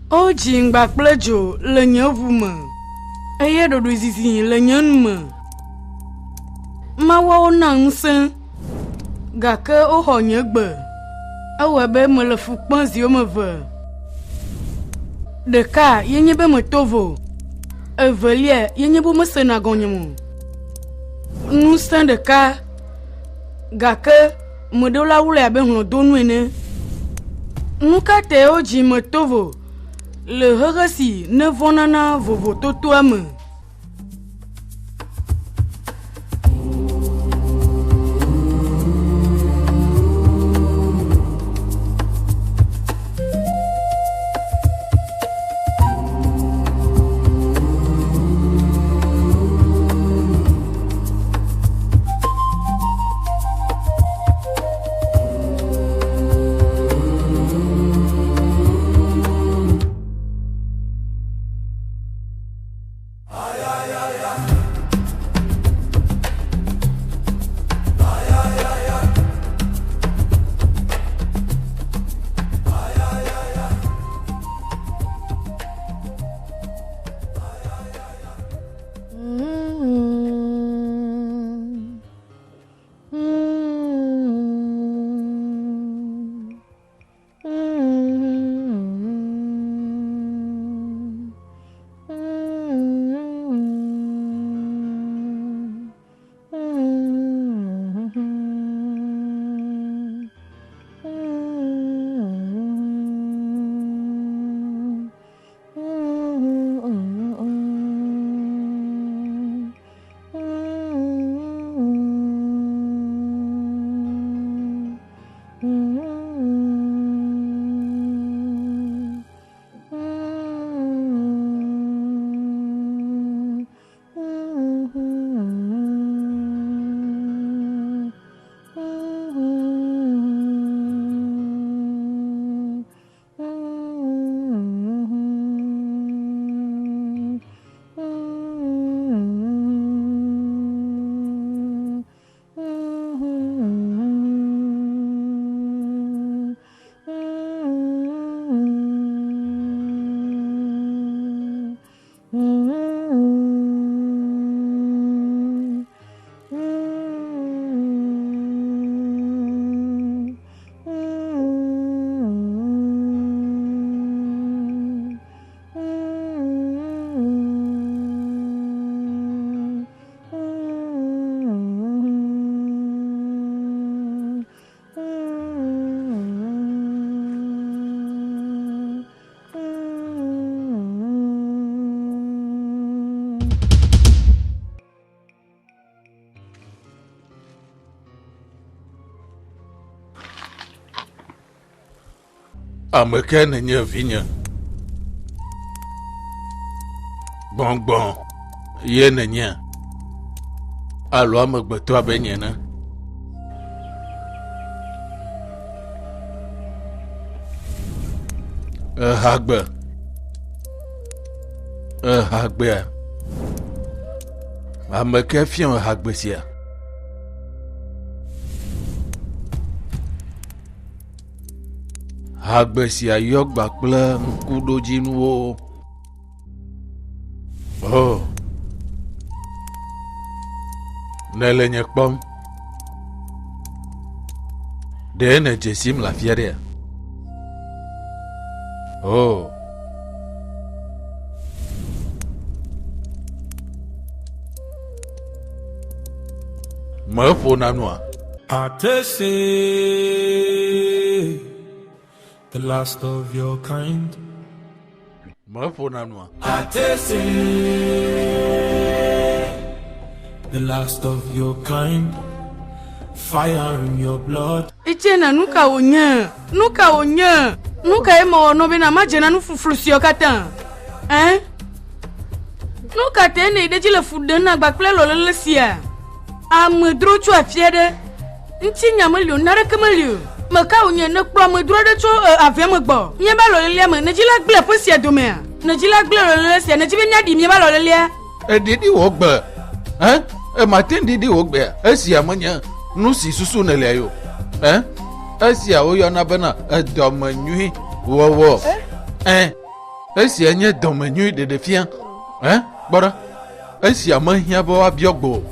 Wodzi ŋgba kple dzo le nye ʋu me, eye ɖoɖoezizi le nye nu me. Mawuawo na ŋusẽ, gake woxɔ nye gbe. Ewɔe be mele fu kpem zi woame eve. Ɖeka ye nye be meto vo, evelia ye nye be womesena gɔnyeme o. Ŋusẽ ɖeka gake meɖo la wlɔe abe hlɔ̃donu ene. Nu ka tae wodzi meto vo le xexe si nevɔ̃na na vovototoa me? Ame kae nènye vinye? Gbɔngbɔn ye nènye alo amegbetɔ abe nye ene? Ehagbe. Ehagbea. Ame kae fia ehagbe sia? Hagbe sia yɔ gba kple ŋkuɖodzinuwo. Oh. Nèle nye kpɔm. Ɖe nèdze sim le afi aɖea? Oh. Meƒona nua? Atese, the last of your kind. Meƒona nua? Atese, the last of your kind. Fire in your blood. Etsena nu ka wònye? Nu ka wònye? Nu kae mewɔ nɔ bena madze na nu fuflu siawo katã? Ẽ? Nu ka tae nèyi ɖe edzi le fu ɖem na agba kple lɔlele sia? Amedzro tso afi aɖe. Ŋutinya meli o, naneke meli o. Meka wònye nèkplɔ amedzro aɖe tso e, avea me gbɔ. Míaƒe alɔlelea me, nèdzi la gblẽ aƒe sia domea? Nèdzi la gblẽ lɔlele sia? Nèdzi be míaɖi míaƒe alɔlelea? Eɖiɖi wò gbe. Ẽ? Emate ŋu ɖiɖi wò gbea? Esia menye nu si susu nèlia ye o. Ẽ? Esia woyɔna bena edɔme nyui wɔwɔ. Ẽ? Esia nye dɔmenyui ɖeɖefia. Ɛ? Kpɔ ɖa. Esia mehiã be woabiɔ gbe o.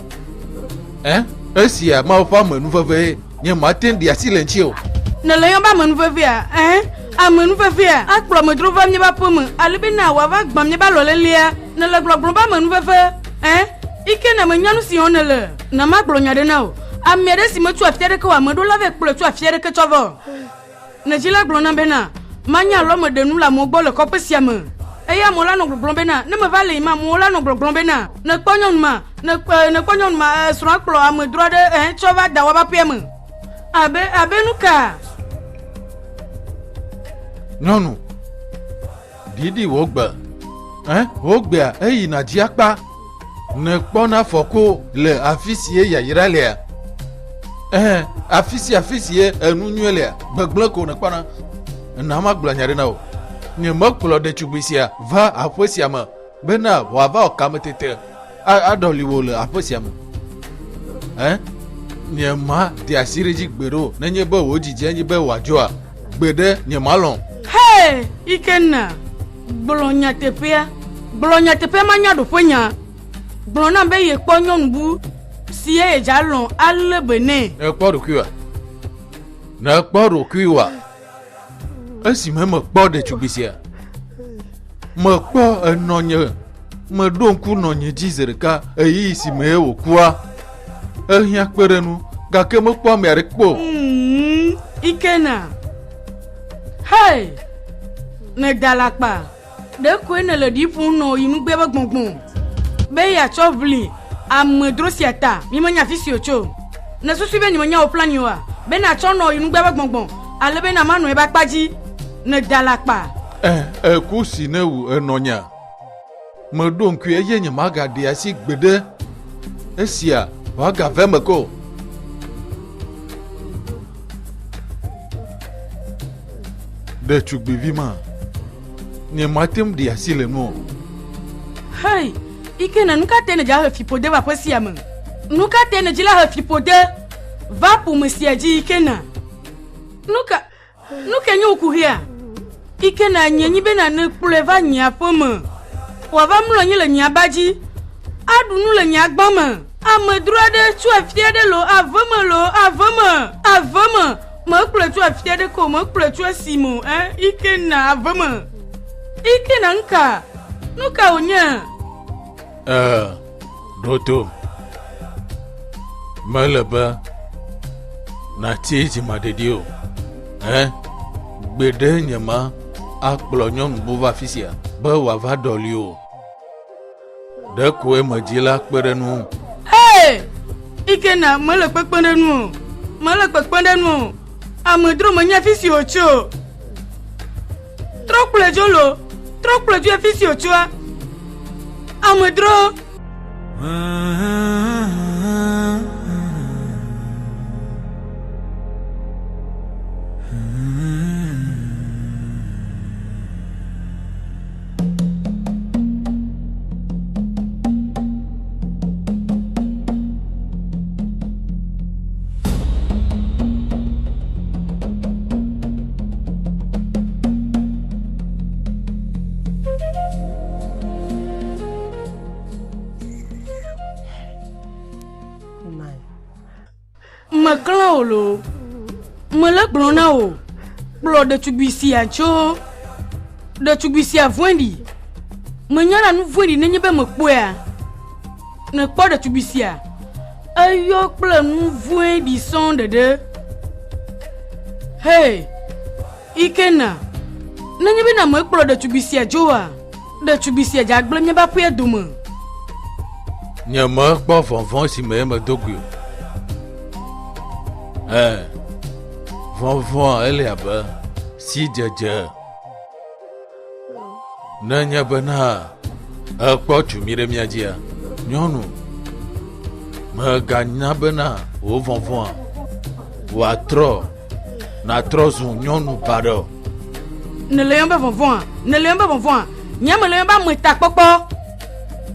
Ɛ? Esia Mawu ƒe amenuvevee. Nye mate ŋu ɖi asi le ŋuti o. Nèle yɔm be amenuvevea? Ɛ? Amenuvevea akplɔ amedzro va míaƒe aƒe me ale bena wòava gbã míaƒe alɔlelea. Nèle gblɔgblɔm be amenuveve? Ɛ? Ike na menya nu si wɔm nèle. Na magblɔ nya ɖe na wò. Ame aɖe si metso afi aɖeke o, ame ɖo la vɛ kplɔe tso afi aɖeke tsɔ vɔ. Ne dzila gblɔ nam bena, Manye alɔme ɖe nu le amewo gbɔ le kɔƒe sia me. Eye amewo la nɔ gbɔgblɔm bena, Ne meva le yiyim, amewo la nɔ gbɔgblɔm bena, Nèkpɔ nyɔnu ma? Nèkpɔ, nèkpɔ nyɔnu ma? E, srɔ̃a kplɔ amedzro aɖe, ẽ, tsɔ va da woaƒe aƒea me. Abe, abe nu ka? Nyɔnu, ɖiɖi wò gbe. Ẽ, wò gbea, eyina dzi akpa. Nèkpɔna afɔku le afi si ye yayra lea? Ẽ, afi sia afi si ye enu nyui lea, gbegblẽ ko nèkpɔna. Na magblɔ nya ɖe na wò. Nyemekplɔ ɖetugbui sia va aƒe sia me bena wòava wɔ kametete aɖɔli wò le aƒe sia me. Ẽ, nyemade asi ɖe edzi gbeɖe o nenye be wò didi enye be wòadzɔa, gbeɖe nyemalɔ̃. Hee, Ikenna! Gblɔ nyateƒea. Gblɔ nyateƒea manya ɖoƒe nya. Gblɔ nam be yekpɔ nyɔnu bu si ye yedza lɔ̃ alé be nɛ. Nèkpɔ ɖokuiwòa? Nèkpɔ ɖokuiwòa? Esime mekpɔ ɖetugbui sia, mekpɔ enɔnye, meɖo ŋku nɔnye dzi zi ɖeka ɣeyiɣi si me wòkua. Ehiã kpeɖeŋu gake mekpɔ ame aɖeke o. Mm, Ikena. Hey! Nèda alakpa. Ɖekoe nèle ɖi ƒom nɔ yi nugbe be gbɔngbɔn be yeatsɔ ʋli amedzro sia ta. Mímenya afi si wòtso o. Nèsusui be nyemenya wò plani oa? Be nàtsɔ nɔ yi nugbe be gbɔngbɔn ale be nàmanɔ eƒe akpa dzi. Nèda alakpa. Ẽ, eku si newu enɔnyea? Meɖo ŋkui eye nyemagaɖe asi gbeɖe esia wòagave eme ke o. Ɖetugbivi ma, nyemate ŋu ɖe asi le nu o. Hei, Ikena, nu ka tae nèdze ahe fiƒode va aƒe sia me? Nu ka tae nèdzi la he fiƒode va ƒome sia dzi, Ikena? Nu ka, Nu kae nye wò kuxia? Ike na nye nyi bena nèkplɔe va nye aƒe me, wòava mlɔ anyi le nye aba dzi, aɖu nu le nye agba me. Amedzro aɖe tso afi aɖe loo, ave me loo, ave me, ave me. Mekplɔe tso afi aɖeke o, mekplɔe tso esime o, ẽ, Ike na ave me. Ike na nuka? Nu ka wònye? Ee, ɖo to. Mele be nàtsi dzimaɖeɖi o. Ẽ, gbeɖe nyema akplɔ nyɔnu bu va afi sia be wòava ɖɔli o. Ɖekoe medzi la kpe ɖe nu. Ee, Ikena mele kpekpem ɖe nu o. Mele kpekpem ɖe nu o. Amedzro menye afi si wòtso o. Trɔ kplɔe dzo lo. Trɔ kplɔe dzo afi si wòtsoa. Amedzro. Meklã o loo. Mele gblɔ na wò. Kplɔ ɖetugbui sia tso. Ɖetugbui sia vɔ̃ɖi. Menyana nu vɔ̃ɖi nenye be mekpɔea. Nèkpɔ ɖetugbui sia? Eyɔ kple nu vɔ̃ɖi sɔŋ ɖeɖe. Hee, Ikena, nenye be na mekplɔ ɖetugbui sia dzoa, ɖetugbui sia dze agblẽ míaƒe aƒea dome. Nyemekpɔ vɔvɔ̃ si me medo goe o. Ẽ, vɔvɔ̃a ele abe sidzedze. Nenye bena èkpɔ tu mi ɖe mía dzia, nyɔnu, mèganya bena wò vɔvɔ̃a wòatrɔ nàtrɔ zu nyɔnu baɖe o. Nèle yɔm be vɔvɔ̃a? Nèle yɔm be vɔvɔ̃a? Nye mele yɔm be ametakpɔkpɔ.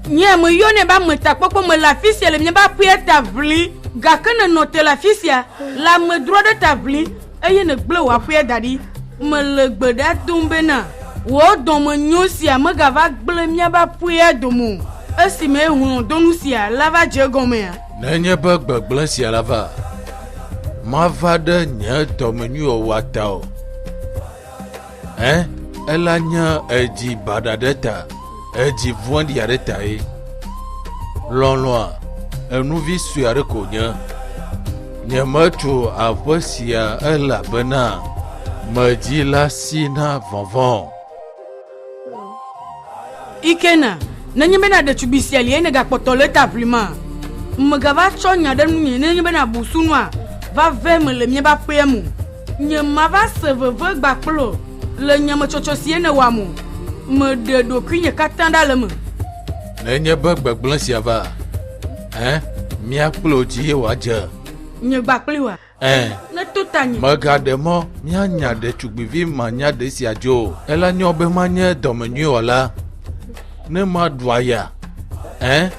Nye meyɔnɛ be ametakpɔkpɔ. Mele afi sia le míaƒe aƒea ta ʋlim, gake nènɔ te le afi sia le amedzro aɖe ta ʋlim. eye nègblẽ wò aƒea da ɖi. Mele gbe ɖa dom bena, Wò dɔmenyo sia megava gblẽ míaƒe aƒea dome o. Esime hlɔ̃donu sia la va dze egɔmea? Nenye be gbegblẽ sia la va, mava ɖe nye dɔmenyuiwɔwɔa ta o. Ẽ, ela nye edzi baɖa ɖe ta, edzi vɔ̃ɖi aɖe tae. Lɔlɔ̃a, enuvi sue aɖe ko nye. Nyemetso aƒe sia elabena medzi la si na vɔvɔ̃. Ikena, nenye bena ɖetugbui sia li eye nègakpɔtɔ le eta ʋlima, mègava tsɔ nya ɖe nunye nenye bena busunua va ve eme le míaƒe aƒea me o. Nyemava se veve gbakple o le nyametsotso si nèwɔa me o. Meɖe ɖokuinye katã ɖa le eme. Nenye be gbegblẽ sia va, ẽ, mía kple wò dzi ye wòadze. Nye gbakple wòa? Ẽ, Neto tanye. Mègaɖe mɔ míanya ɖetugbivi manyaɖe sia dzo o. Ela nyɔ be manye dɔmenyuiwɔla ne maɖu aya. Ẽ,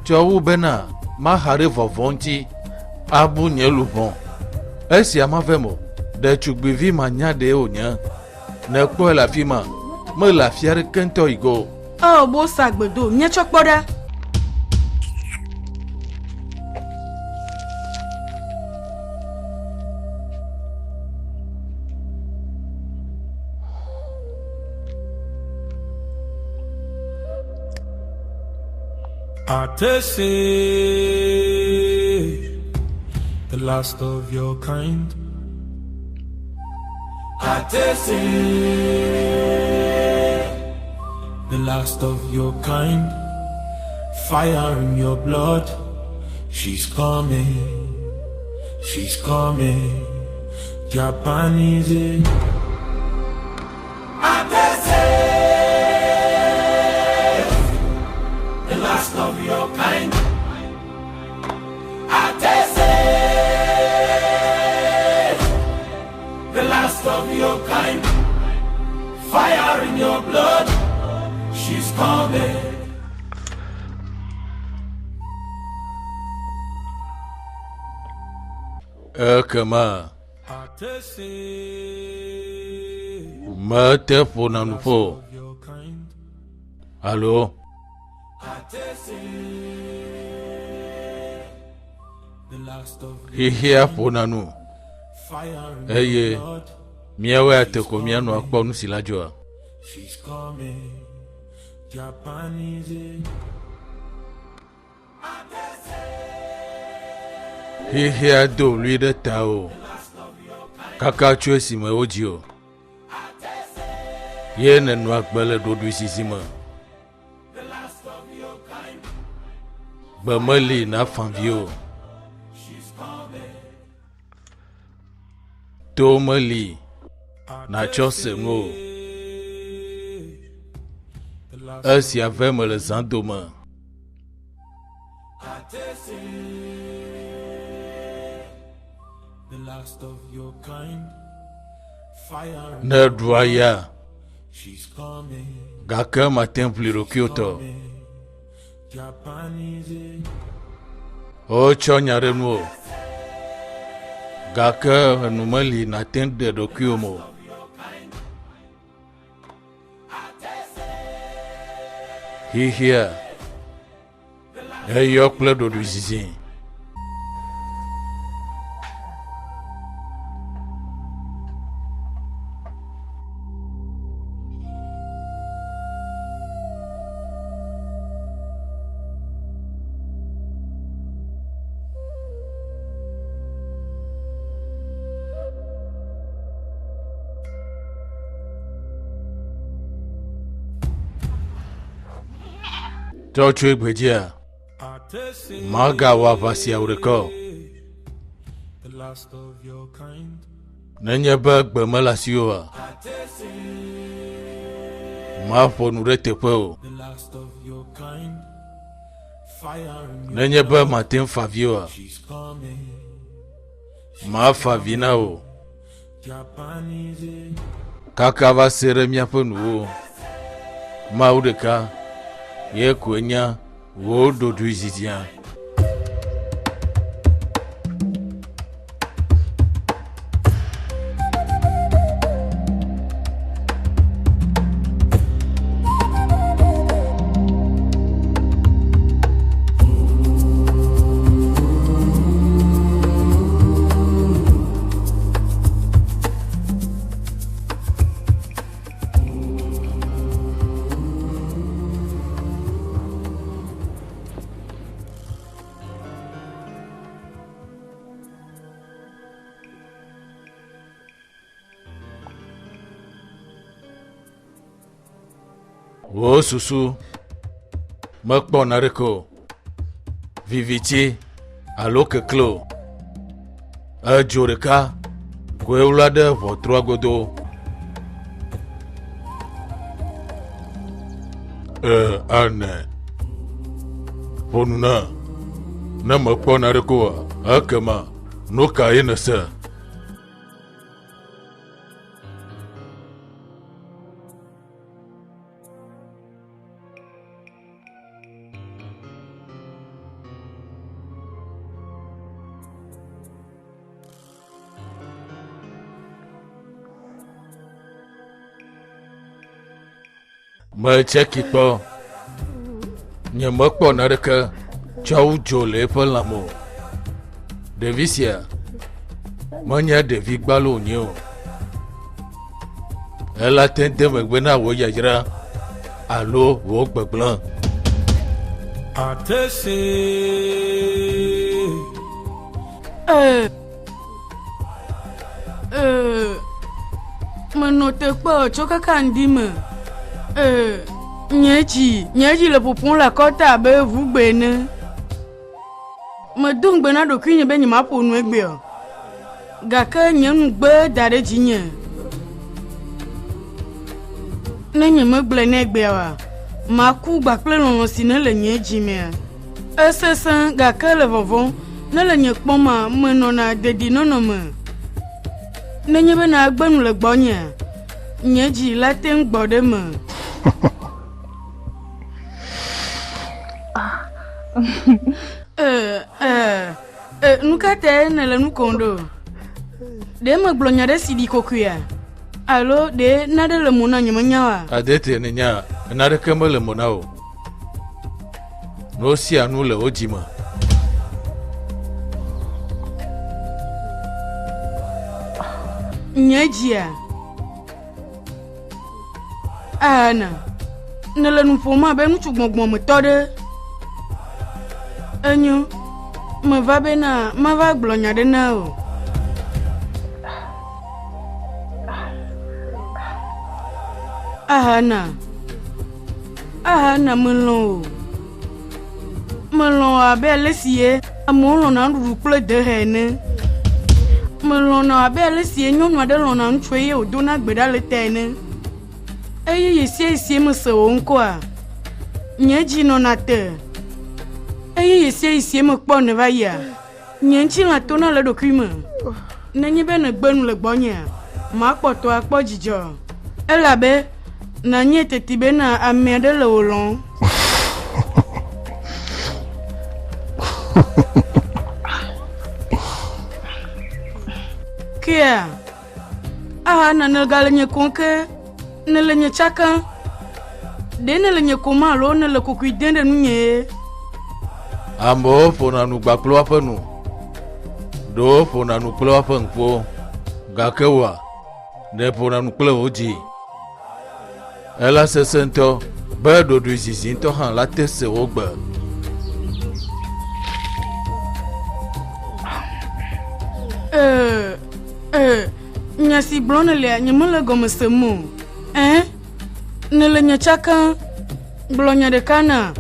tsɔ wu bena maxa ɖe vɔvɔ̃ ŋuti abu nye luʋɔ. Esia mavem o. Ɖetugbivi manyaɖee wònye. Nèkpɔe le afi ma, mele afi aɖeke ŋutɔ yi go o. Eo bosa gbedo, míetsɔ kpɔ ɖa. Atese, the last of your kind. Atese, the last of your kind. Fire in your blood. She's coming, she's coming. Japanese. Atese, the last of your kind. Atese, the last of your kind. Fire in your blood. She's coming. Ekema mete ƒona nu ƒo o. Alo xexea ƒona nu eye míawoe ate ko míanɔ akpɔ nu si la dzɔa. Xexea do ɣli ɖe tawò kaka tso esime wodzi wò. Ye nènɔ agbe le ɖoɖoezizi me. Gbe meli nafa vi o. To meli natsɔ se nu o. Esia ve me le zã dome. Ne ɖua ya, gake mate ŋu ʋli ɖokuiwò tɔ. Wotsɔ nya ɖe nuwò, gake enu meli nàte ŋu ɖe ɖokuiwò me o. Xexea eyɔ kple ɖoɖoezizi. Tɔ tso egbedzia, magawɔ aʋa sia wò ɖeka o. Nenye be gbe mele asiwò oa, maƒo nu ɖe teƒe o. Nenye be mate ŋu fa vi oa, mafa vi na wò. Kaka va se ɖe míaƒe nuwo. Mawu ɖeka ye koe nya wò ɖoɖoezizia. Wò susu mekpɔ naneke o. Viviti alo keklẽ o. Edzo ɖeka koe wla ɖe ʋɔtrua godo. E, ane. Ƒo nu na. Ne mekpɔ naneke oa, ekema nu kae nèse? Metseki kpɔ. Nyemekpɔ naneke tsɔ wu dzo le eƒe lãme o. Ɖevi sia menye ɖevi gbalo wònye o. Ela te de megbe na wò yayra alo wò gbegblẽ. Atese. Ee, ee, menɔ te kpɔ tso kaka ŋdi me. Ee, nye dzi, nye dzi le ƒoƒom le akɔta abe ʋugbe ene. Medo ŋugbe na ɖokuinye be nyemaƒo nu egbea o, gake nye nugbe da ɖe dzinye. Ne nyemegblɔe nɛ egbea oa, maku kpakple lɔlɔ̃ si nele nye dzi mea. Esesẽ gake le vɔvɔ̃m. Ne le nye kpɔma, menɔna dedinɔnɔ me. Nenye be nàgbe nu le gbɔnyea, nye dzi la te ŋu gbɔ ɖe eme. Ee, ee, ee, nu ka tae nèle nu kom ɖo? Ɖe megblɔ nya ɖe si ɖi kokoea? Alo ɖe naɖe le mo na nyemenya oa? Adete nènya naneke mele mo na o. Nu sia nu le wo dzi me. Nye dzia? Ana, nèle nu ƒom abe ŋutsu gbɔgbɔmetɔ ɖe. Enyo, meva bena mava gblɔ nya ɖe na wò. Ahana, ahana, melɔ̃ wò. Melɔ̃ wò abe ale si ye amewo lɔ̃na nuɖuɖu kple dehe ene. Melɔ̃na wò abe ale si ye nyɔnu aɖe lɔ̃na ŋutsu eye wòdona gbe ɖa le ta ene. Eye ɣesiaɣi si mese wò ŋkɔa, nye dzi nɔna te. Eye ɣesiaɣi si mekpɔ nèva yia, nye ŋutilã tona le eɖokui me. Nenye be nègbe nu le gbɔnyea, makpɔtɔ akpɔ dzidzɔ, elabe nànyae teti bena ame aɖe le wò lɔ̃m. Kea, aha nègale nye kom ke nèle nye tsakam. Ɖe nèle nye kom alo nèle kokoe dem ɖe nunye ye? Amewo ƒona nu kpakple woaƒe nu, ɖewo ƒona nu kple woaƒe ŋkuwo, gake wòa, nèƒona nu kple wò dzi. Ela sesẽ ŋutɔ be ɖoɖoe zizi ŋutɔ hã la te se wò gbe. Ee, ee, nya si gblɔm nèlea, nyemele egɔme sem o. Ẽ, nèle nye tsakam. Gblɔ nya ɖeka na.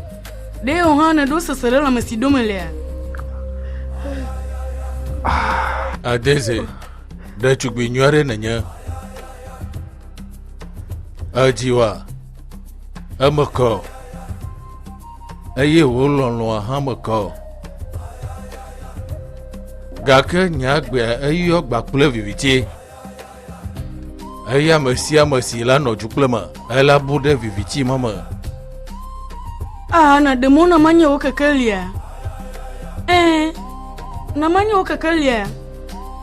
Ɖe wò hã nèɖo seselelãme si ɖo melea? Adeze, ɖetugbui nyui aɖe nènye. Edziwòa, eme kɔ eye wò lɔlɔ̃a hã me kɔ. Gake nye agbea eyɔ gba kple viviti. Eye ame sia ame si la nɔ du kple me, ela bu ɖe viviti ma me. Aa, nàɖe mɔ na manye wò kekelia? Ɛ̃, na manye wò kekelia.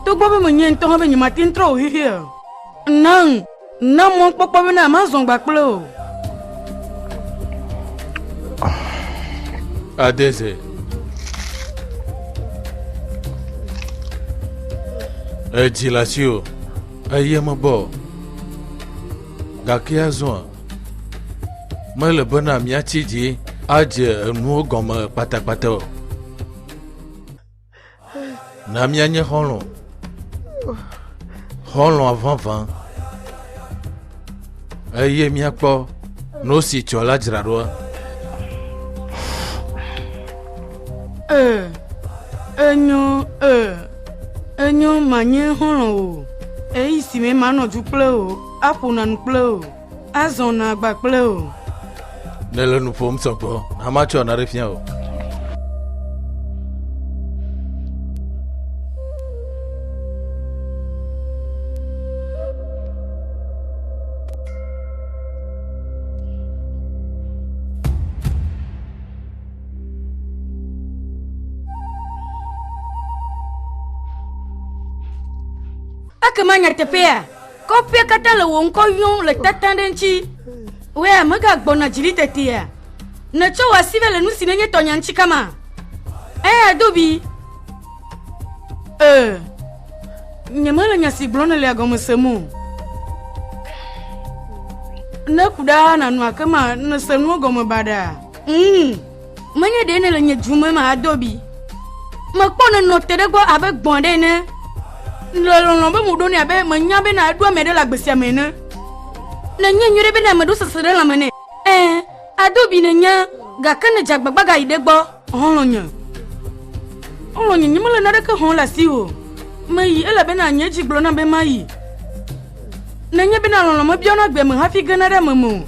Togbɔ be menyae ŋutɔ hã be nyemate ŋu trɔ wò xexea o. Nam, nam mɔkpɔkpɔ bena mazɔ gba kple wò. Adeze. Edzi le asiwò eye mebɔ o. Gake azɔa, mele bena míatsi dzi adze enuwo gɔme kpatakpata o. Na míanye xɔlɔ̃. Xɔlɔ̃a vavã. Eye míakpɔ Nu si tsɔ la dzra ɖoa. Ee, enyo, ee, enyo manye xɔlɔ̃ o. Eyi si me manɔ du kple o, aƒona nu kple o, azɔna agba kple o. Nèle nu ƒom sɔgbɔ, na matsɔ naɖe fia o. Ekema nyateƒea, kɔƒea katã le wò ŋkɔ yɔm le tata ɖe ŋuti. Wea megagbɔna dzi ɖi tetea. Nètsɔ wò asi vɛ le nu si nenye tɔnya ŋuti kama. Eya dobi. Ee, nyemele nya si gblɔm nèlea gɔme sem o. Ne ku ɖaa nànɔ akema nèse nuwo gɔme baɖa. Mm, menye ɖe nèle nye du me ma adobi. Mekpɔ nènɔ te ɖe gbɔ abe gbɔ̃ aɖe ene. Le lɔlɔ̃ be mo ɖo nɛ abe menya bena eɖo ame ɖe le agbe sia me ene. Nènye nyuie ɖe bena ame ɖo sese ɖe lãme nɛ. Ɛ̃, adobi nènya, gake nèdze agbagba gayi ɖe egbɔ. Xɔlɔ̃nye, xɔlɔ̃nye, nyemele naneke xɔm le asiwò o. Meyi elabena nye dzi gblɔ nam be mayi. Nenye bena lɔlɔ̃ mebiana gbe me hafi gena ɖe ame me o.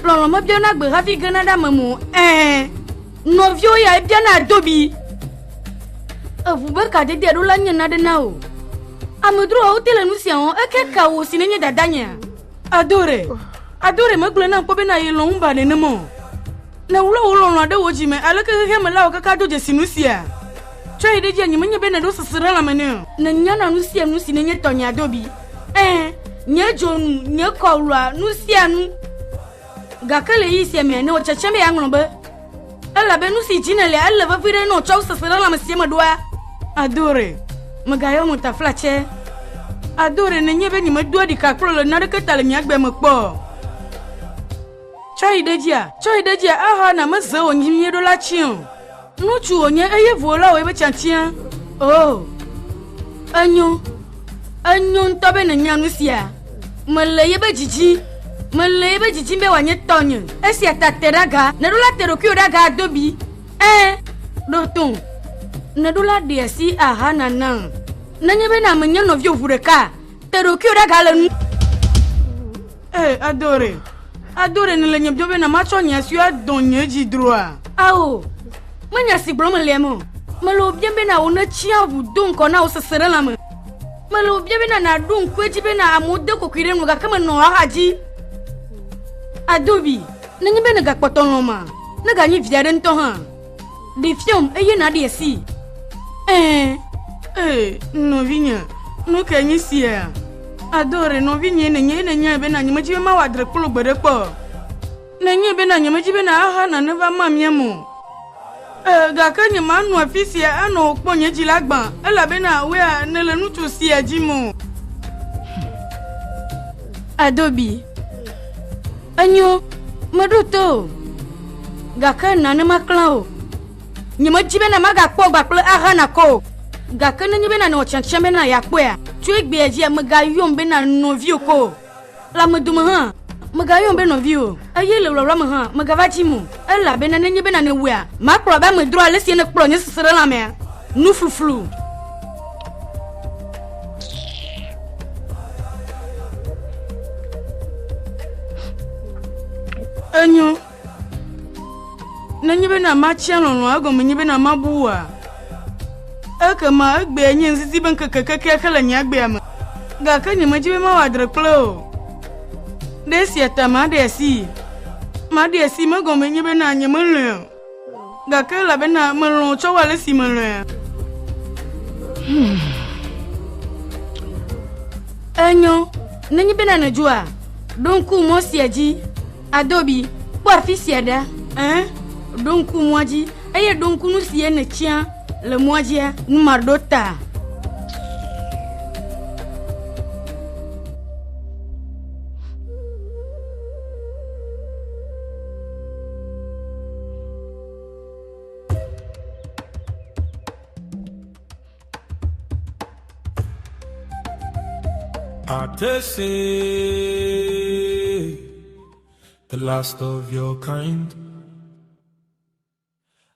Lɔlɔ̃ mebiana gbe hafi gena ɖe ame me o. Ɛ̃, nɔviwo ya ebiana adobi. Eŋu be kadede ɖo la nye nane na wò. Amedzroawo te le nu sia wɔm, eke ka wò si nenye dadanyea? Adore, Adore megblɔe nam kpɔ bena yelɔ̃ ŋu ba nenema o. Ne wlɔ wò lɔlɔ̃a ɖe wò dzi me, aleke xexea me la wɔ kaka do dzesi nu sia? Tsɔe yi ɖe dzia, nyemenye be nèɖo sese ɖe lãme nɛ o. Nènyana nu sia nu si nenye tɔnye adobi. Ẽ, nye dzonu, nye kɔwlɔa, nu sia nu. Gake le ɣeyiɣi sia mea, nèwɔ tiatia be yeaŋlɔ be. Elabe nu si dzi nèlea, ele vevi ɖe ne wòtsɔ wò sese ɖe lãme sia me ɖoa? Adore, mègayɔ mo taflatse. Adore, nènyae be nyemedoa ɖika kple wò le naneke ta le nye agbe me kpɔ o. Tsɔ yi ɖe dzia? Tsɔ yi ɖe dzia? Aha, na meze wò nyimie ɖo la tsi o. Ŋutsu wònye eye vo la wò ebe tiatia. Oh, enyo. Enyo ŋutɔ be nènya nu sia. Mele yebe dzidzi. Mele yebe dzidzi be wòanye tɔnye. Esia ta te ɖe aga. Nèɖo la te ɖokuiwò ɖe aga adobi. Ẽ, ɖo tom. Nèɖo la ɖe asi aha nanam. Nenye be na menye nɔviwò ʋu ɖeka, te ɖokuiwò ɖe aga le nu. Ee, Adore, Adore, nèle nye biɔ bena matsɔ nye asiwo adɔ nye dzi droa? Ao, menye asi gblɔm mele eme o. Mele wò biam bena wò nètsia ʋu do ŋkɔ na wò sese ɖe lãme. Mele wò biam bena nàɖo ŋku edzi bena amewo de kokoe ɖe nu gake menɔ wò axa dzi. Adobi, nenye be nègakpɔtɔ lɔ̃ma, neganyi vi aɖe ŋutɔ hã. Ɖe fiam eye nàɖe asi. Ɛ̃. Ee, nɔvinye, nu kae nye sia? Adore, nɔvinyee nènye eye nènyae bena nyemedi be mawɔ adre kple wò gbeɖe kpɔ o. Nènyae bena nyemedi bena aha nane va ma mía me o. Ee, gake nyemanɔ afi sia anɔ wò kpɔ nye dzi la gbã, elabena wòea nèle ŋutsu sia dim o. Adobi, Enyo, meɖo to o, gake nane maklã o. Nyemedi bena magakpɔ gba kple aha nakɔ o. Gake nenye bena nèwɔ tiatia bena yeakpɔea, tso egbea dzia, mègayɔm bena nɔviwò ko o. Le ame dome hã, mègayɔm be nɔviwò o, eye le wlawla me hã, mègava dim o. Elabena nenye bena nèwɔea, makplɔ abe amedzro ale si nèkplɔ nye seselelãmea. Nu fluflu. Enyo. Nenye bena matsia lɔlɔ̃a egɔme nye bena mabu wòa? Ekema egbea nye ŋzizi be ŋkeke kekeake le nye agbea me. Gake nyemedi be mawɔ adre kple o. Ɖe esia ta maɖe asi. Maɖe asi megɔme nye bena nyemelɔ̃e o. Gake elabena melɔ̃ tsɔ wu ale si melɔ̃ea. Enyo, nenye bena nèdzoa, ɖo ŋku mɔ sia dzi. Adobi, kpɔ afi sia ɖa. Ẽ, ɖo ŋku mɔa dzi eye ɖo ŋku nu sie nètsiã le mɔa dzia, nu maɖo ta. Atese. The last of your kind.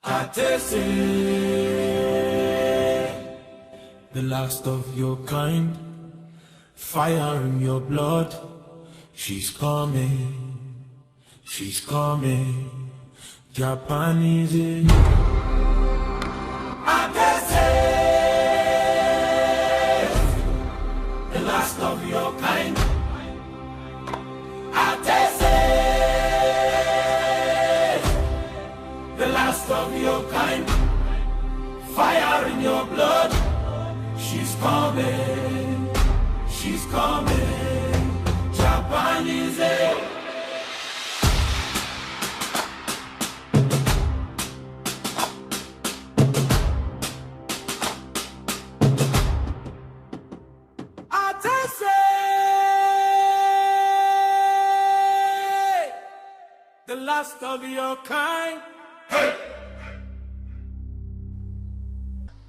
Atese, the last of your kind. Fire in your blood. She's coming, she's coming. Japanese. Atese, the last of your kind. Atese, the last of your kind. Fire in your blood. She's coming, she's coming. Japanese. Atese, the last of your kind.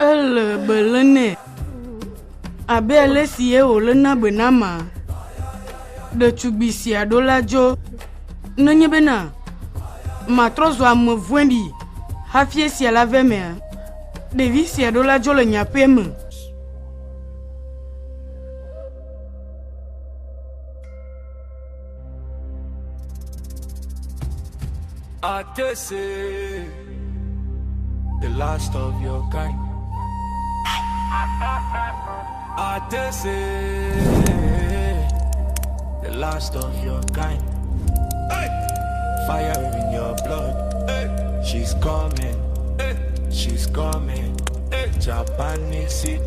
Ele be lé nɛ abe ale si ye wòléna be na ma. Ɖetugbi sia ɖo la dzo nenye bena matrɔ zu ame vɔ̃ɖi hafi esia la va emea. Ɖevi sia ɖo la dzo le nye aƒea me. Atese, the last of your kind. Atese, the last of your kind. Fire in your blood. She's coming, she's coming. Japanese.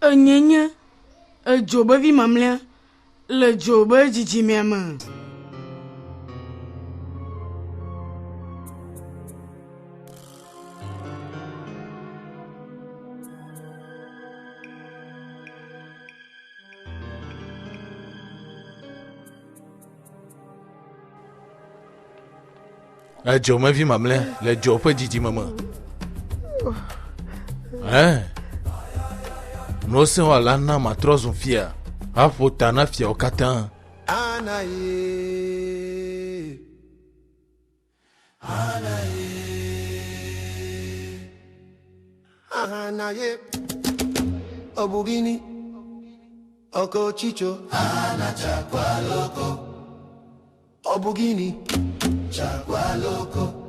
Enye nye edzo be vi mamlɛa le dzo be dzidzimea me. Edzo me vi mamlɛ le dzo ƒe dzidzime me. Ɛ. Nusẽwɔla na matrɔ zu fia aƒo ta na fiawo katã. Anaye. Anaye. Anaye. Obugini. Okochicho. Anachakwaloko. Obugini. Chakwaloko.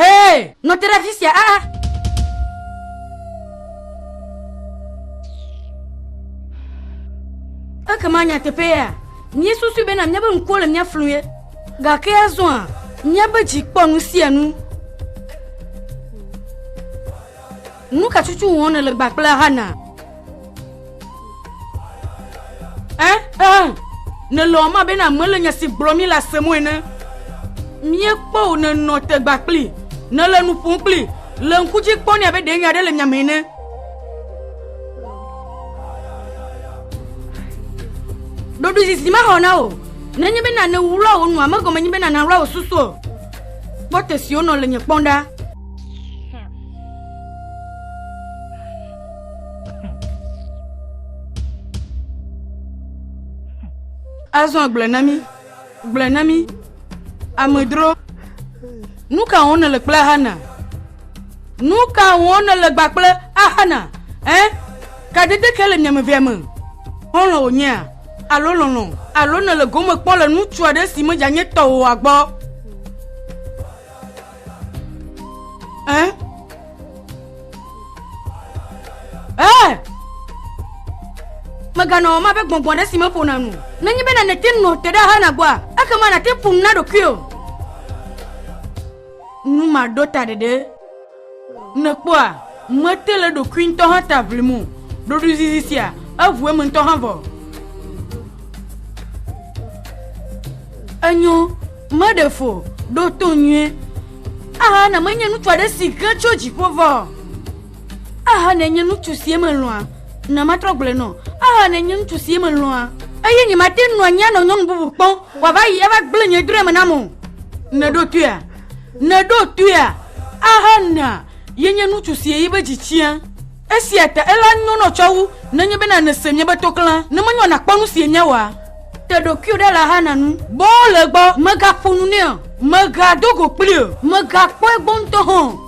Hey, nɔ te ɖe afi sia. Ah! Ekema nyateƒe ya, míesusui bena míaƒe ŋkuwo le mía flum ye. Gake azɔa, míaƒe dzi kpɔ nu sia nu. Nu ka tutu wɔm nèle gbã kple Hana? Ɛ, ɛ, nèle wɔm abe na mele nya si gblɔm míele sem o ene. Míekpɔ wò nènɔ te gbã kpli, nèle nu ƒom kpli, le ŋku dzi kpɔm nɛ abe ɖe nya aɖe le mia me ene. Ɖoɖoezizi maxɔ na wò. Nenye bena nèwlɔa wò nua, megɔme nye bena nàwlɔ wò susu o. Kpɔ te si wonɔ le nye kpɔm ɖa. Azɔ gblɔe na mí, gblɔe na mí, amedzro, nu ka wɔm nèle kple Hana? Nu ka wɔm nèle gba kple Ahana? Ẽ, kadede ke le mia me evea me? Xɔlɔ̃ wònyea? Alo lɔlɔ̃? Alo nèle gome kpɔm le ŋutsu aɖe si medze anye tɔwò oa gbɔ? Ẽ? Ẽ! Mèganɔ wɔm abe gbɔgbɔ aɖe si meƒona nu o. Nenye be nète ŋu nɔ te ɖe Hana gbɔa, ekema nàte ŋu ƒo nu na ɖokuiwò. Nu maɖo ta ɖeɖe. Nèkpɔa, mete le ɖokui ŋutɔ hã ta ʋlim o. Ɖoɖoezizi sia, eʋu eme ŋutɔ hã vɔ. Enyo, meɖe fo, ɖo to nyuie. Aha, na menye ŋutsu aɖe si ge tso dziƒo vɔ. Aha, nènye ŋutsu si melɔ̃a. Na matrɔ gblɔe nɔ. Aha, nènye ŋutsu si melɔ̃a. Eye nyemate ŋu anɔ anyi anɔ nyɔnu bubu kpɔm wòava yi ava gblẽ nye drɔ̃e me nam o. Nèɖo toea? Nèɖo toea? Aha, na yenye ŋutsu si eƒe dzi tsiã. Esia ta ela nyo nɔ tsɔ wu nenye bena nèse míaƒe toklã. Ne menyo nàkpɔ nu si míawɔa? Te ɖokuiwò ɖe le aha nanu. Boo le egbɔ. Mègaƒo nu nɛ o. Mègado go kplii o. Mègakpɔ egbɔ ŋutɔ hã o.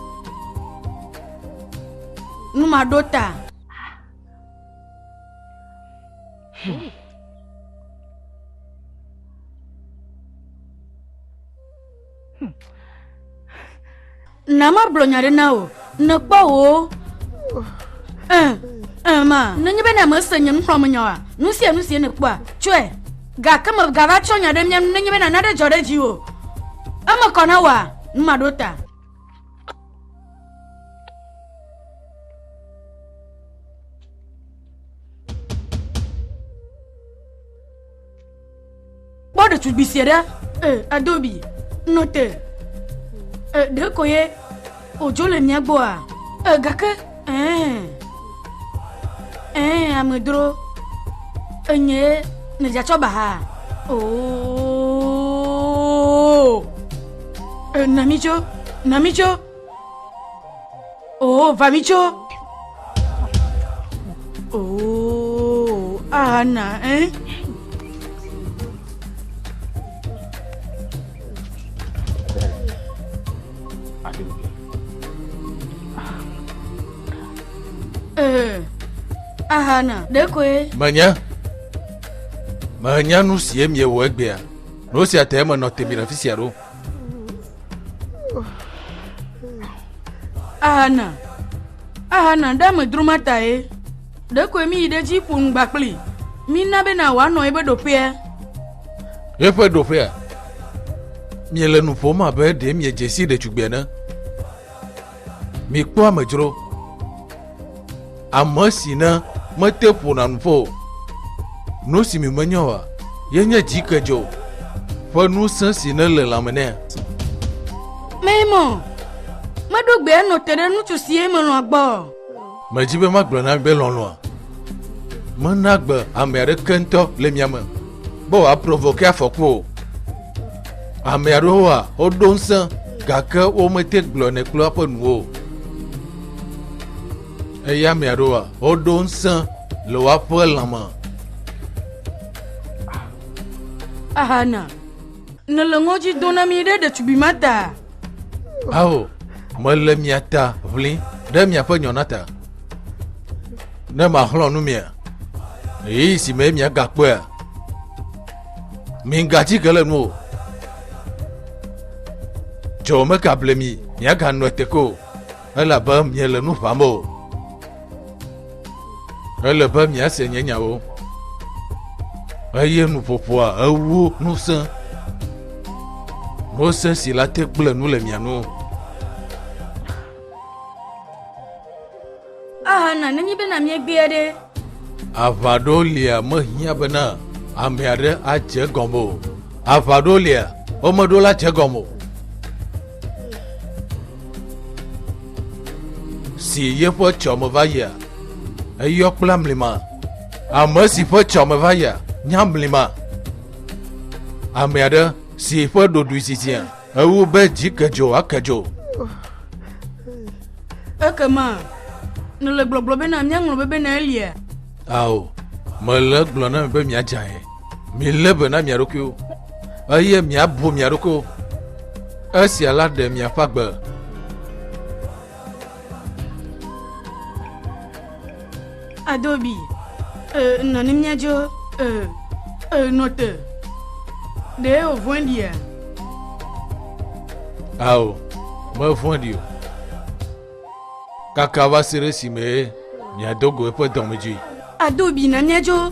Nu maɖo ta. Na magblɔ nya ɖe na wò. Nèkpɔ wò. Ẽ, ẽ ma. Nenye be ne mèse nye nuxlɔ̃amenya oa, nu sia nu si nèkpɔa, tsɔe. Gake mègava tsɔ nya ɖe mía ŋu nenye be nane aɖe dzɔ ɖe dziwò. Eme kɔ na wòa? Nu maɖo ta. Kpɔ ɖetugbui sia ɖa. E, Adobe, nɔ te. E, ɖe ko ye wòdzo le mía gbɔa? E, gake, ɛɛ, ɛɛ, amedzro, enye nèdza tsɔ baha. Oo, e, na mí tso, na mí tso. Oo, va mí tso. Oo, Ana, eh? Eh, Ahana, ɖe koe. Menya. Menya nu sie miewɔ egbea. Nu sia tae menɔ te mi le afi sia ɖo. Ahana, ahana ɖe amedzro ma ta ye. Ɖekoe míyi ɖe edzi ƒo nu gba kpli. Mína bena wòanɔ eƒe ɖoƒea. Eƒe ɖoƒea? Miele nu ƒom abe ɖe miedze si ɖetugbui ene. Mikpɔ amedzro. Ame si ne mete ƒona nu ƒo o. Nu si mi menya oa, ye nye dzikedzo ƒe ŋusẽ si ne le lãme nɛ. Memo, meɖo gbe anɔ te ɖe ŋutsu si melɔ̃a gbɔ. Medi be magblɔ na mi be lɔlɔ̃a mena gbe ame aɖeke ŋutɔ le mia me be wòaprovoke afɔku o. Ame aɖewoa, woɖo ŋusẽ gake womete gblɔnɛ kple woƒe nuwo o. Eye ame aɖewoa, woɖo ŋusẽ le woaƒe lãme. Ahana, nèle ŋɔdzi dom na mí ɖe ɖetugbui ma ta? Ao, mele mia ta ʋlim ɖe miaƒe nyɔna ta. Ne maxlɔ̃ nu mia, ɣeyiɣi si me miagakpɔea, migatsi ke le nu o. Dzɔ mekable mi miaganɔ ete ke o. Elabe miele nu ʋãm o. Ele be miase nye nyawo. Eye nuƒoƒoa ewu ŋusẽ. Ŋusẽ si la te gblẽ nu le mia ŋu. Ahana nenye bena míegbea ɖe. Aʋa ɖewo lia mehiã bena ame aɖe adze egɔme o. Aʋa ɖewo lia womeɖo la dze egɔme o. Si yeƒe tsɔme va yia, eyɔ kple amlima. Ame si ƒe tsɔme va yia, nye amlima. Ame aɖe si ƒe ɖoɖoe zizia ewu be dzi ke dzo ake dzo. Ekema nèle gbɔgblɔ bena míaŋlɔ be bena elia? Ao, mele gblɔ na mi be miadze aye. Milé be na mia ɖokuiwo eye miabu mia ɖokuiwo. Esia la ɖe miaƒe agbe. Adobi, e, nɔ ne míadzo, e, e, nɔ te. Ɖe wòvɔ̃e ɖia? Ao, mevɔ̃e ɖi o. Kaka va se ɖe esime miado go eƒe dɔmedzoe. Adobi, na míadzo.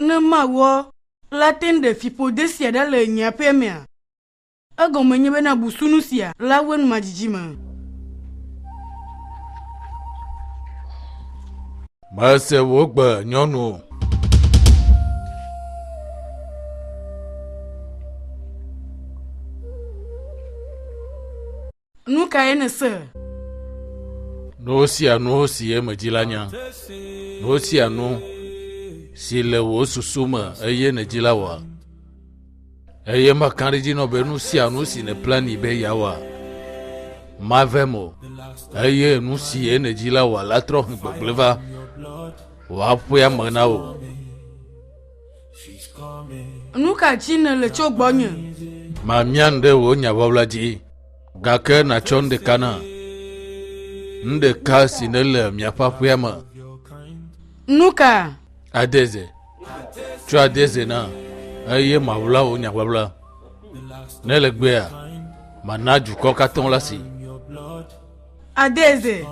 Ne mawɔ la te ŋu ɖe fiƒode sia ɖa le nye aƒea mea? Egɔme nye bena busunu sia la wɔe numadzidzi me. Mese wò gbe, nyɔnu. Nu kae nèse? Nu sia nu si eme dzi la nya. Nu sia nu si le wò susu me eye nèdzi la wɔa. Eye meka ɖe edzi nɔ be nu sia nu si nèplani be yeawɔa, mavem o. Eye nu si nèdzi la wɔa la trɔ he gbegblẽ va wò aƒea me na wò. Nu ka dzi nèle tso gbɔnye? Mamia nu ɖe wò nyaʋaʋla dzi, gake nàtsɔ nu ɖeka na. Nu ɖeka si nèle miaƒe aƒea me. Nu ka? Adeze. Tsɔ adeze na, eye maɣla wò nyaʋaʋla. Ne le gbea, mana dukɔ katã la si. Adeze.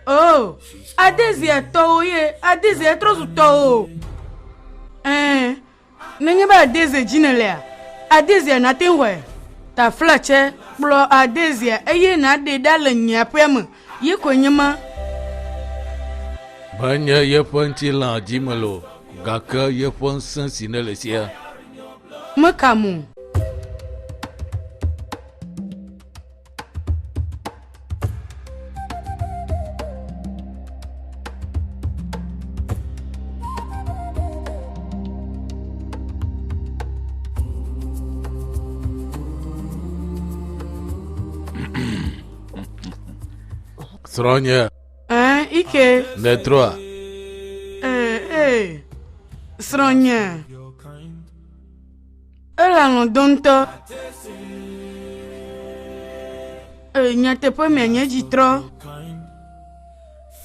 Oh, Adezea tɔwò ye, Adezea trɔ zu tɔwò. Ɛ̃, nenye be Adeze dzi nèlea, Adezea nàte ŋu xɔe. Taflatse, kplɔ Adezea eye nàɖee ɖa le nye aƒea me, ye koe nye ma. Menye yeƒe ŋutilã dzi mele o, gake yeƒe ŋusẽ si nele sia. Meka mo. Srɔ̃nye. Ɛɛ, ike. Nètrɔa? Ee, ee, srɔ̃nye. Ele alɔ̃ dɔm ŋutɔ. Ee, nyateƒe mea, nye dzi trɔ.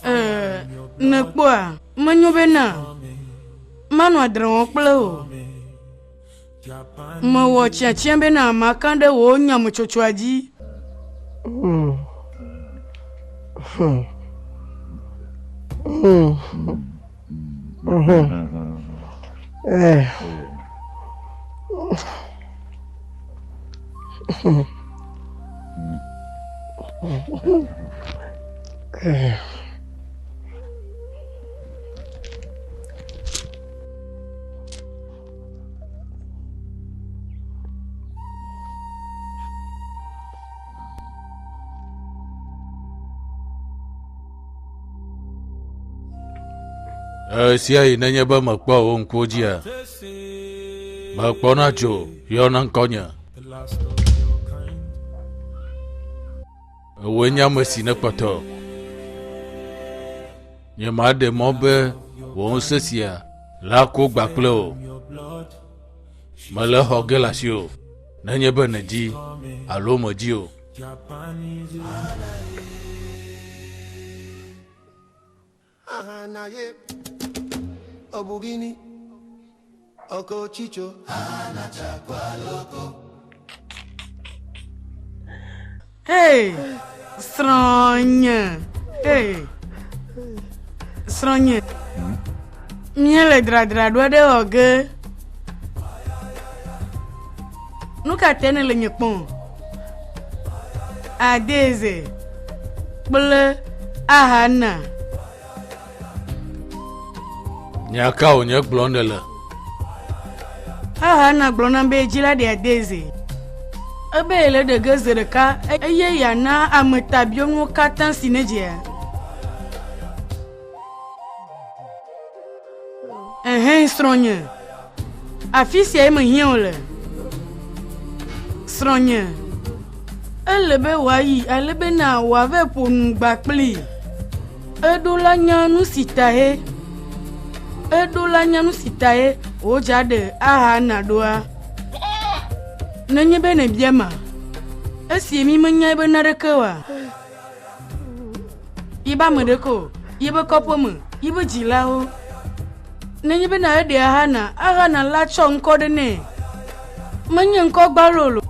Ee, nèkpɔa, menyo bena manɔ adre wɔm kple wò. Mewɔ tsiatsiã bena maka ɖe wò nyametsotsoa dzi. Ɣesiaɣi nenye be mekpɔ wò ŋkuwo dzia, mekpɔna dzo yɔna ŋkɔnye. Ewòe nye ame si nekpɔtɔ. Nyemaɖe mɔ be wò ŋusẽ sia la ku gba kple o. Mele xɔ ge le asiwò nenye be nèdi alo mèdi o. Aha na ye, ọ bụ gịnị? Okochicho. Hey, srɔ̃nye. Hey, srɔ̃nye. Míele dradraɖo aɖe wɔ ge. Nu ka te nèle nye kpɔm? Adeze kple Ahana. Nya ka wònye gblɔm nèle? Ahana gblɔ nam be dzi la ɖe Adeze. Ebe yele ɖe ge zi ɖeka eye yeana ametabiɔnuwo katã si nedzea. Ɛhɛn, srɔ̃nye, afi siae mehiã wò le. Srɔ̃nye, ele be wòayi ale bena wòava ƒo nu gba kplii. Eɖo la nya nu si tae. Eɖo la nya nu si tae wòdza ɖe aha na ɖoa. Nenye be nèbia ma, esi mi menyae be naɖeke oa? Yibe ame ɖeke o, yibe kɔƒe me, yibe dzilawo. Nenye bena eɖe Ahana, Ahana la tsɔ ŋkɔ ɖe nɛ. Menye ŋkɔ gbalo o.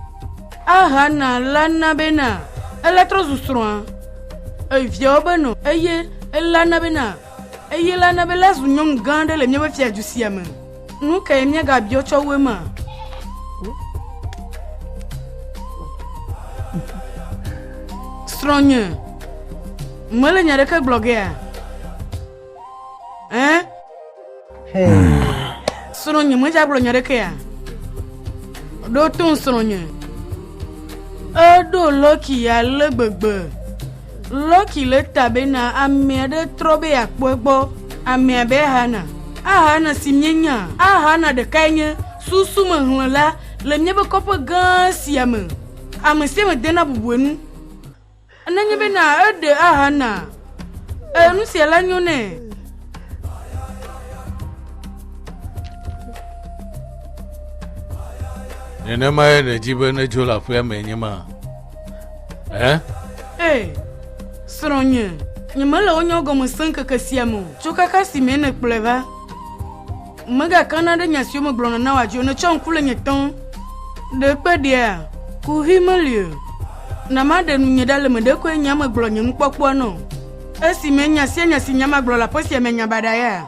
Ahana la na bena ela trɔ zu srɔ̃a. Eviawo be nɔ eye ela na bena eye la na be la zu nyɔnu gã aɖe le míaƒe fiadu sia me. Nu kae míagabiɔ tsɔ wu ema? Srɔ̃nye, mele nya ɖeke gblɔ gea? Ɛ? Srɔ̃nye, medzagblɔ nya ɖekea? Ɖo tom srɔ̃nye. Eɖo Lɔki ale gbegbe. Lɔki le ta bena ame aɖe trɔ be yeakpɔ egbɔ. Amea be Hana. Ahana si míenya. Ahana ɖekae nye susumehlẽla le míaƒe kɔƒe gã sia me. Ame sia ame dena bubu enu. Nenye bena eɖe Ahana, e, nu sia la nyo nɛ. Nenemae nèdi be nedzo le aƒea me nye ma? Ɛ? Ee, srɔ̃nye, nyemele wo nyawo gɔme sem ŋkeke sia me o. Tso kaka si mee nèkplɔe va. Mègakana ɖe nya siwo megblɔna na wòa dzi o. Nètsɔ ŋku le nye tɔm. Ɖe kpe ɖea? Kuxi meli o. Na maɖe nunye ɖa le me ɖe koe nya megblɔ nye nukpɔkpɔa nɔ. Esime nya sia nya si nya magblɔ le aƒe sia me nya baɖa ya.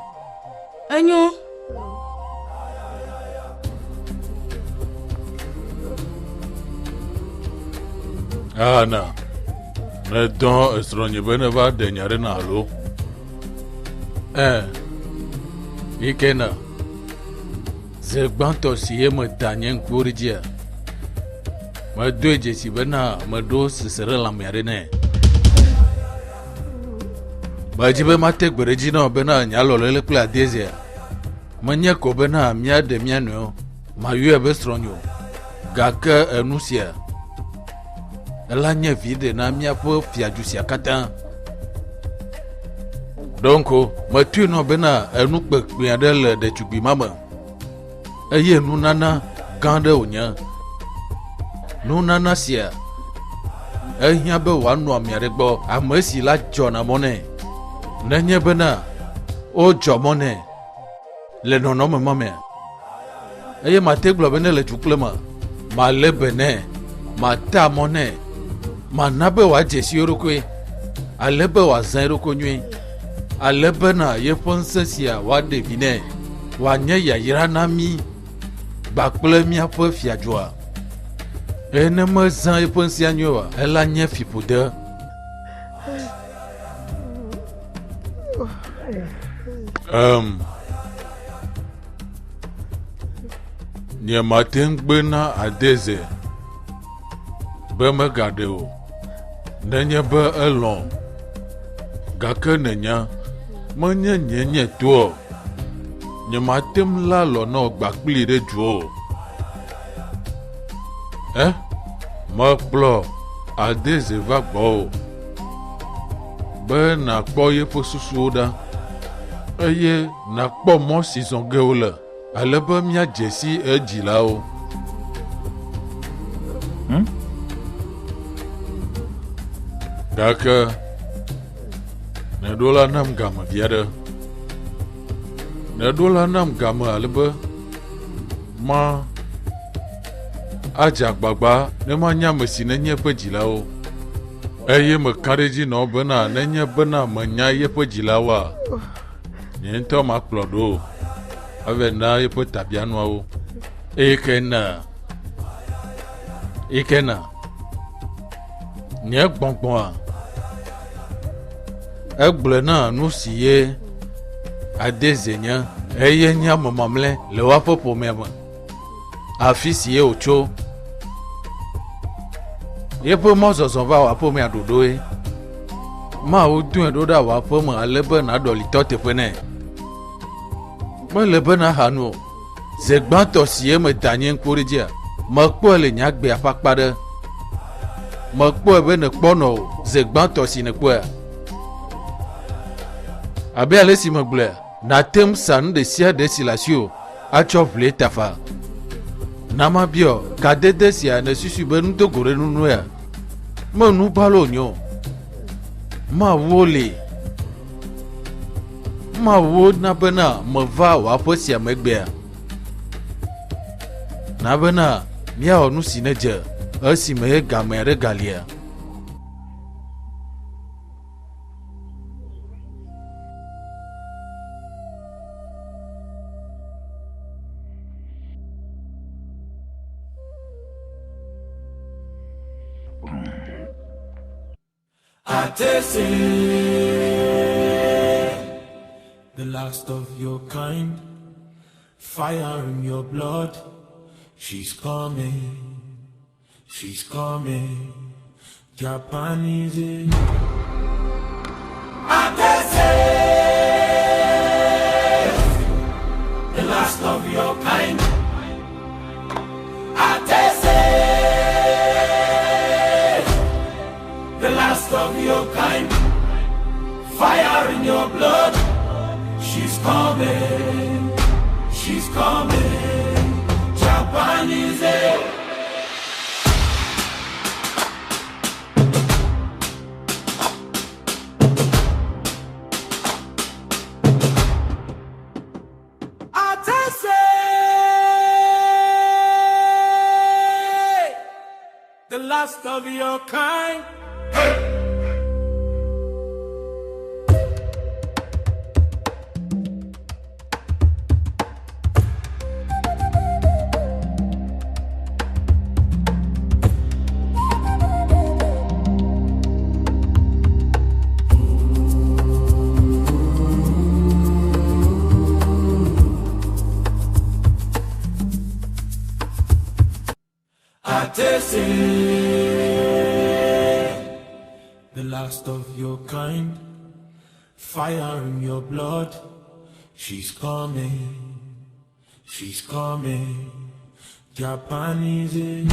Enyo. Ana, nedɔ esrɔ̃nye be neva ɖe nya ɖe na alo? Ɛ, yi ke na. Zi gbãtɔ si ye meda nye ŋkuwo ɖe dzia, medoe dzesi bena meɖo sese ɖe lãme aɖe nɛ. Medzi be mate gbe ɖe edzi na wò bena nye alɔlele kple Adezia menye ko bena míaɖe mía nɔewo, mayɔe be srɔ̃nye o, gake enu sia ela nye viɖe na míaƒe fiadu sia katã. Ɖo ŋku, metui nɔ bena enu kpekpe aɖe le ɖetugbui ma me eye nunana gã aɖe wònye. Nunana sia ehiã be wòanɔ ame aɖe gbɔ, ame si la dzɔna mɔ nɛ. Nenye bena wodzɔ mɔ nɛ le nɔnɔme ma mea, eye mate gblɔ be ne le dukple me, malé be nɛ, mata mɔ nɛ, mana be wòadze si eɖokui, ale be wòazã eɖokui nyuie, ale bena yeƒe ŋusẽ sia wòaɖe vi nɛ, wòanye yayra na mí kpakple míaƒe fiadzua. Eye ne mezã eƒe ŋusẽa nyuie oa, ela nye fiƒode. Um, Nyemate ŋu gbe na Adeze be megaɖe o, nenye be elɔ̃. Gake nènya, menye nyee nye toa o. Nyemate ŋu la lɔ na wò gba kplii ɖe du o. Ɛ, mekplɔ Adeze va gbɔwò be nàkpɔ yeƒe susuwo ɖa eye nàkpɔ mɔ si zɔ ge wole. Ale be míadze si edzilawo. Hmm? Gake nèɖo la nam game vi aɖe. Nèɖo la nam game ale be Ma adze agbagba ne manya ame si nenye eƒe dzilawo. Eye meka ɖe edzi nɔ bena nenye bena menya yeƒe dzilawoa, nye ŋutɔ makplɔ ɖo ava na yeƒe tabianuawo. Eye ke na, eye ke na nye gbɔgbɔa egblɔe na nu si ye Adeze nye eye nye ame mamlɛ le woaƒe ƒomea me. Afi si ye wòtso. Yeƒe mɔzɔzɔ va wò aƒemea ɖoɖoe. Mawu doe ɖo ɖa wò aƒeme ale be nàɖɔli tɔ teƒe nɛ. Mele be nàxa nu o. Zi gbãtɔ si ye meda nye ŋku ɖe edzia, mekpɔe le nye agbea ƒe akpa ɖe. Mekpɔe be nèkpɔ nɔ o zi gbãtɔ si nèkpɔea. Abe ale si megblɔea, nàte ŋu sa nu ɖe sia ɖe si le asiwò atsɔ ʋlie tafa. Na mabiɔ, kadede sia nèsusui be nudogoɖenunuea? Me nu gbalo wònye o. Mawuwo li. Mawuwo na bena meva wò aƒe sia megbea. Na bena míawɔ nu si nedze esime game aɖe galia. Atese, the last of your kind, fire in your blood. She's coming, she's coming. Japanese. Atese, the last of your kind. Atese, the last of your kind. Fire in your blood. She's coming, she's coming. Japanese. Atese, the last of your kind. Atese, the last of your kind, fire in your blood. She's coming, she's coming. Japanese.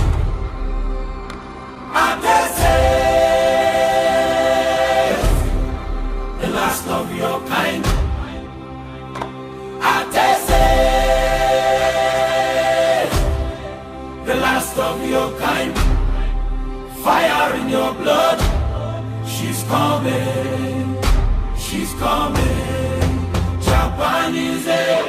Atese, the last of your kind. Atese, the last of your kind. Fire in your blood. She's coming, she's coming. Japanese.